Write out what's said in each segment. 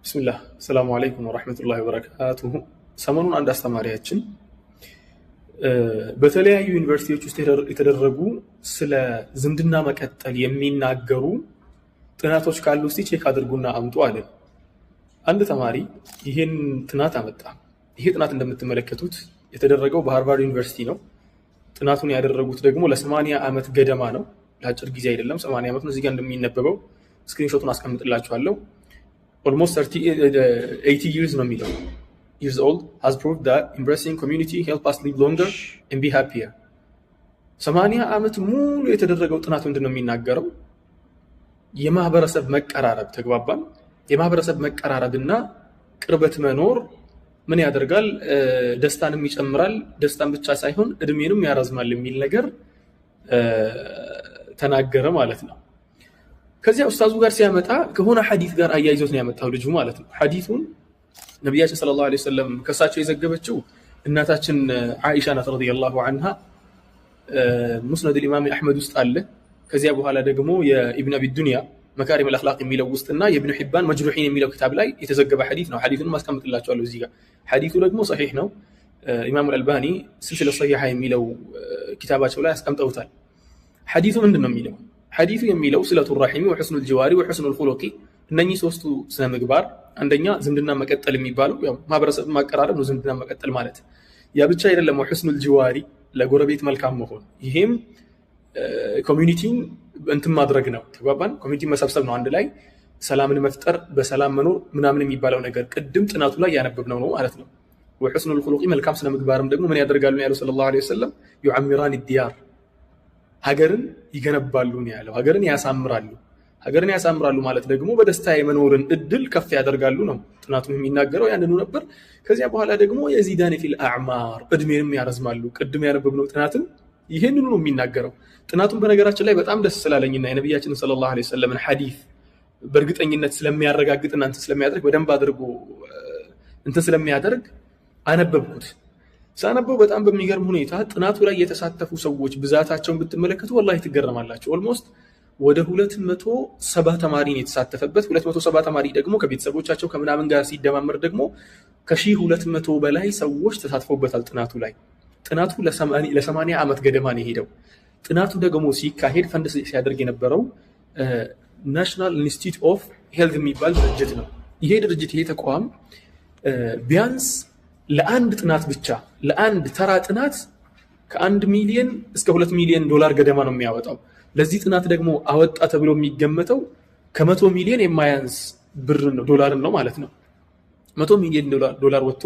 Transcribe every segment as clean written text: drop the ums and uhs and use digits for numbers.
ብስሚላህ፣ ሰላሙ አለይኩም ወረሕመቱላሂ ወበረካቱሁ። ሰሞኑን አንድ አስተማሪያችን በተለያዩ ዩኒቨርሲቲዎች ውስጥ የተደረጉ ስለ ዝምድና መቀጠል የሚናገሩ ጥናቶች ካሉ እስቲ check አድርጉና አምጡ አለን። አንድ ተማሪ ይሄን ጥናት አመጣ። ይሄ ጥናት እንደምትመለከቱት የተደረገው በሃርቫርድ ዩኒቨርሲቲ ነው። ጥናቱን ያደረጉት ደግሞ ለ80 ዓመት ገደማ ነው። ለአጭር ጊዜ አይደለም፣ 80 ዓመት ነው። እዚህ ጋር እንደሚነበበው screenshot ኡን አስቀምጥላችኋለሁ። Almost 80 years ነው የሚለው፣ years old has proved that embracing community help us live longer and be happier። 80 ዓመት ሙሉ የተደረገው ጥናት ምንድን ነው የሚናገረው? የማህበረሰብ መቀራረብ፣ ተግባባን። የማህበረሰብ መቀራረብና ቅርበት መኖር ምን ያደርጋል? ደስታንም ይጨምራል። ደስታን ብቻ ሳይሆን እድሜንም ያረዝማል የሚል ነገር ተናገረ ማለት ነው። ከዚያ ኡስታዙ ጋር ሲያመጣ ከሆነ ሐዲት ጋር አያይዞት ነው ያመጣው ልጁ ማለት ነው። ሐዲቱን ነቢያችን ሰለላሁ ዐለይሂ ወሰለም ከእሳቸው የዘገበችው እናታችን ዓኢሻ ናት ረዲየላሁ ዐንሃ። ሙስነድ ኢማም አሕመድ ውስጥ አለ። ከዚያ በኋላ ደግሞ የኢብን አቢ ዱንያ መካሪም አልአኽላቅ የሚለው ውስጥና የኢብኑ ሒባን መጅሩሒን የሚለው ኪታብ ላይ የተዘገበ ሐዲት ነው። ሐዲቱንም አስቀምጥላችኋለሁ እዚህ ጋር። ሐዲቱ ደግሞ ሰሒሕ ነው። ኢማሙ አልባኒ ስልስለ ሰሒሓ የሚለው ኪታባቸው ላይ አስቀምጠውታል። ሐዲቱ ምንድን ነው የሚለው? ሐዲቱ የሚለው ስለቱ ራሒሚ ወሑስኑል ጅዋሪ ወሑስኑል ኹሉቂ፣ እነኚህ ሶስቱ ስነ ምግባር፣ አንደኛ ዝምድና መቀጠል የሚባለው ያው ማህበረሰብ ማቀራረብ ነው። ዝምድና መቀጠል ማለት ያ ብቻ አይደለም። ወሑስኑል ጅዋሪ ለጎረቤት መልካም መሆን፣ ይሄም community ን እንትን ማድረግ ነው። ተግባባን። Community መሰብሰብ ነው፣ አንድ ላይ ሰላምን መፍጠር፣ በሰላም መኖር ምናምን የሚባለው ነገር ቅድም ጥናቱ ላይ ያነበብነው ነው ማለት ነው። ወሑስኑል ኹሉቂ መልካም ስነ ምግባርም ደግሞ ምን ያደርጋሉ ያለው ሰለላሁ ዐለይሂ ወሰለም? ዩዓሚራን ዲያር፣ ሀገርን ይገነባሉ ነው ያለው። ሀገርን ያሳምራሉ። ሀገርን ያሳምራሉ ማለት ደግሞ በደስታ የመኖርን እድል ከፍ ያደርጋሉ ነው። ጥናቱም የሚናገረው ያንኑ ነበር። ከዚያ በኋላ ደግሞ የዚዳን ፊል አዕማር፣ እድሜንም ያረዝማሉ። ቅድም ያነበብነው ጥናትም ይሄንኑ ነው የሚናገረው። ጥናቱን በነገራችን ላይ በጣም ደስ ስላለኝና የነቢያችንን ሰለላሁ ዐለይሂ ወሰለምን ሐዲስ በእርግጠኝነት ስለሚያረጋግጥና እንትን ስለሚያደርግ፣ በደንብ አድርጎ እንትን ስለሚያደርግ አነበብኩት። ሳነበው በጣም በሚገርም ሁኔታ ጥናቱ ላይ የተሳተፉ ሰዎች ብዛታቸውን ብትመለከቱ ወላሂ ትገረማላችሁ። Almost ወደ 270 ተማሪ ነው የተሳተፈበት። 270 ተማሪ ደግሞ ከቤተሰቦቻቸው ከምናምን ጋር ሲደማመር ደግሞ ከ1200 በላይ ሰዎች ተሳትፈውበታል ጥናቱ ላይ። ጥናቱ ለ80 ዓመት ገደማ ነው የሄደው። ጥናቱ ደግሞ ሲካሄድ ፈንድ ሲያደርግ የነበረው National Institute of Health የሚባል ድርጅት ነው። ይሄ ድርጅት፣ ይሄ ተቋም ቢያንስ ለአንድ ጥናት ብቻ፣ ለአንድ ተራ ጥናት ከ1 ሚሊዮን እስከ 2 ሚሊዮን ዶላር ገደማ ነው የሚያወጣው። ለዚህ ጥናት ደግሞ አወጣ ተብሎ የሚገመተው ከ100 ሚሊዮን የማያንስ ብር ነው፣ ዶላርን ነው ማለት ነው። 100 ሚሊዮን ዶላር ወጥቶ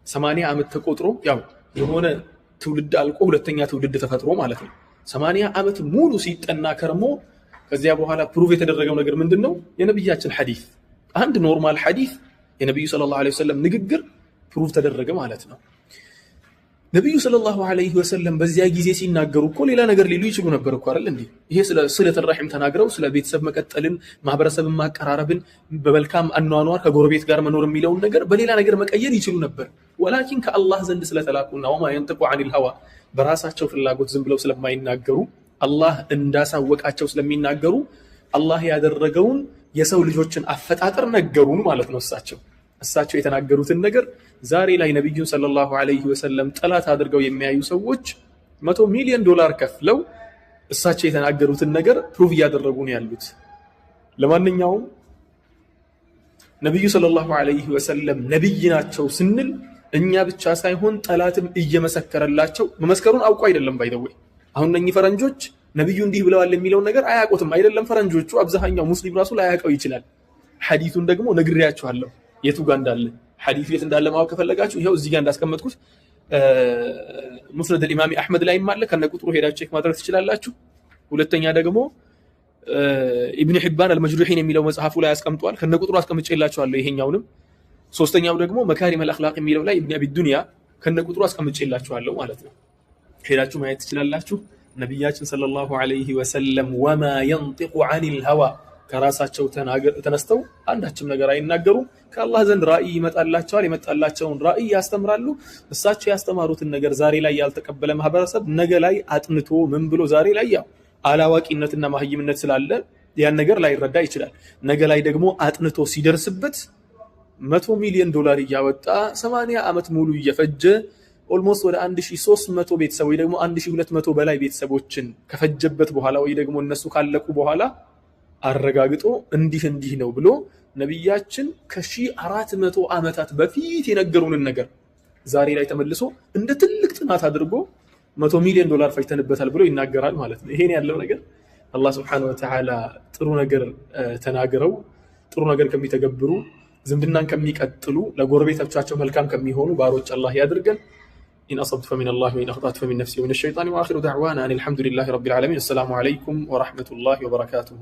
80 ዓመት ተቆጥሮ፣ ያው የሆነ ትውልድ አልቆ ሁለተኛ ትውልድ ተፈጥሮ ማለት ነው። 80 ዓመት ሙሉ ሲጠና ከርሞ ከዚያ በኋላ prove የተደረገው ነገር ምንድን ነው? የነቢያችን ሐዲስ፣ አንድ normal ሐዲስ፣ የነቢዩ ሰለላሁ ዐለይሂ ወሰለም ንግግር prove ተደረገ ማለት ነው። ነቢዩ ሰለላሁ ዐለይሂ ወሰለም በዚያ ጊዜ ሲናገሩ እኮ ሌላ ነገር ሊሉ ይችሉ ነበር እኮ፣ አይደል እንዴ? ይሄ ስለ ስለተ ረሒም ተናግረው፣ ስለ ቤተሰብ መቀጠልን፣ ማህበረሰብን ማቀራረብን፣ በመልካም አኗኗር ከጎረቤት ጋር መኖር የሚለውን ነገር በሌላ ነገር መቀየር ይችሉ ነበር። ወላኪን ከአላህ ዘንድ ስለተላኩና ወማ የንጥቁ ዐኒል ሀዋ፣ በራሳቸው ፍላጎት ዝም ብለው ስለማይናገሩ፣ አላህ እንዳሳወቃቸው ስለሚናገሩ አላህ ያደረገውን የሰው ልጆችን አፈጣጠር ነገሩን ማለት ነው። እሳቸው የተናገሩትን ነገር ዛሬ ላይ ነቢዩን ሰለላሁ ዐለይሂ ወሰለም ጠላት አድርገው የሚያዩ ሰዎች 100 ሚሊዮን ዶላር ከፍለው እሳቸው የተናገሩትን ነገር prove እያደረጉ ነው ያሉት። ለማንኛውም ነቢዩ ሰለላሁ ዐለይሂ ወሰለም ነቢይ ናቸው ስንል እኛ ብቻ ሳይሆን ጠላትም እየመሰከረላቸው፣ መመስከሩን አውቆ አይደለም፣ by the way። አሁን እነኚህ ፈረንጆች ነቢዩ እንዲህ ብለዋል የሚለውን ነገር አያውቁትም። አይደለም ፈረንጆቹ፣ አብዛኛው ሙስሊም ራሱ ላያውቀው ይችላል። ሐዲሱን ደግሞ ነግሬያችኋለሁ የቱ ጋር እንዳለ። ሐዲሱ የት እንዳለ ማወቅ ከፈለጋችሁ ይኸው እዚህ ጋር እንዳስቀመጥኩት ሙስነድ ኢማሚ አሕመድ ላይም አለ። ከነ ቁጥሩ ሄዳችሁ check ማድረግ ትችላላችሁ። ሁለተኛ ደግሞ ኢብን ሒባን አልመጅሩሒን የሚለው መጽሐፉ ላይ አስቀምጧል። ከነ ቁጥሩ አስቀምጬላችኋለሁ ይሄኛውንም። ሶስተኛው ደግሞ መካሪም አልአኽላቅ የሚለው ላይ ኢብን አቢ ዱንያ ከነ ቁጥሩ አስቀምጬላችኋለሁ ማለት ነው። ሄዳችሁ ማየት ትችላላችሁ። ነቢያችን ሰለላሁ ዐለይሂ ወሰለም ወማ የንጢቁ ዐኒል ሀዋ፣ ከራሳቸው ተነስተው አንዳችም ነገር አይናገሩም። ከአላህ ዘንድ ራእይ ይመጣላቸዋል። የመጣላቸውን ራእይ ያስተምራሉ። እሳቸው ያስተማሩትን ነገር ዛሬ ላይ ያልተቀበለ ማህበረሰብ ነገ ላይ አጥንቶ ምን ብሎ፣ ዛሬ ላይ ያው አላዋቂነትና ማህይምነት ስላለ ያን ነገር ላይረዳ ይችላል። ነገ ላይ ደግሞ አጥንቶ ሲደርስበት $100 ሚሊዮን እያወጣ 80 ዓመት ሙሉ እየፈጀ almost ወደ 1300 ቤተሰብ ወይ ደግሞ 1200 በላይ ቤተሰቦችን ከፈጀበት በኋላ ወይ ደግሞ እነሱ ካለቁ በኋላ አረጋግጦ እንዲህ እንዲህ ነው ብሎ ነቢያችን ከ1400 ዓመታት በፊት የነገሩንን ነገር ዛሬ ላይ ተመልሶ እንደ ትልቅ ጥናት አድርጎ $100 ሚሊዮን ፈጅተንበታል ብሎ ይናገራል ማለት ነው። ይሄን ያለው ነገር አላህ ስብሐነሁ ወተዓላ ጥሩ ነገር ተናግረው ጥሩ ነገር ከሚተገብሩ፣ ዝምድናን ከሚቀጥሉ፣ ለጎረቤቶቻቸው መልካም ከሚሆኑ ባሮች አላህ ያድርገን። إن أصبت فمن الله وإن أخطأت فمن نفسي ومن الشيطان وآخر دعوانا أن الحمد لله رب العالمين። السلام عليكم ورحمة الله وبركاته።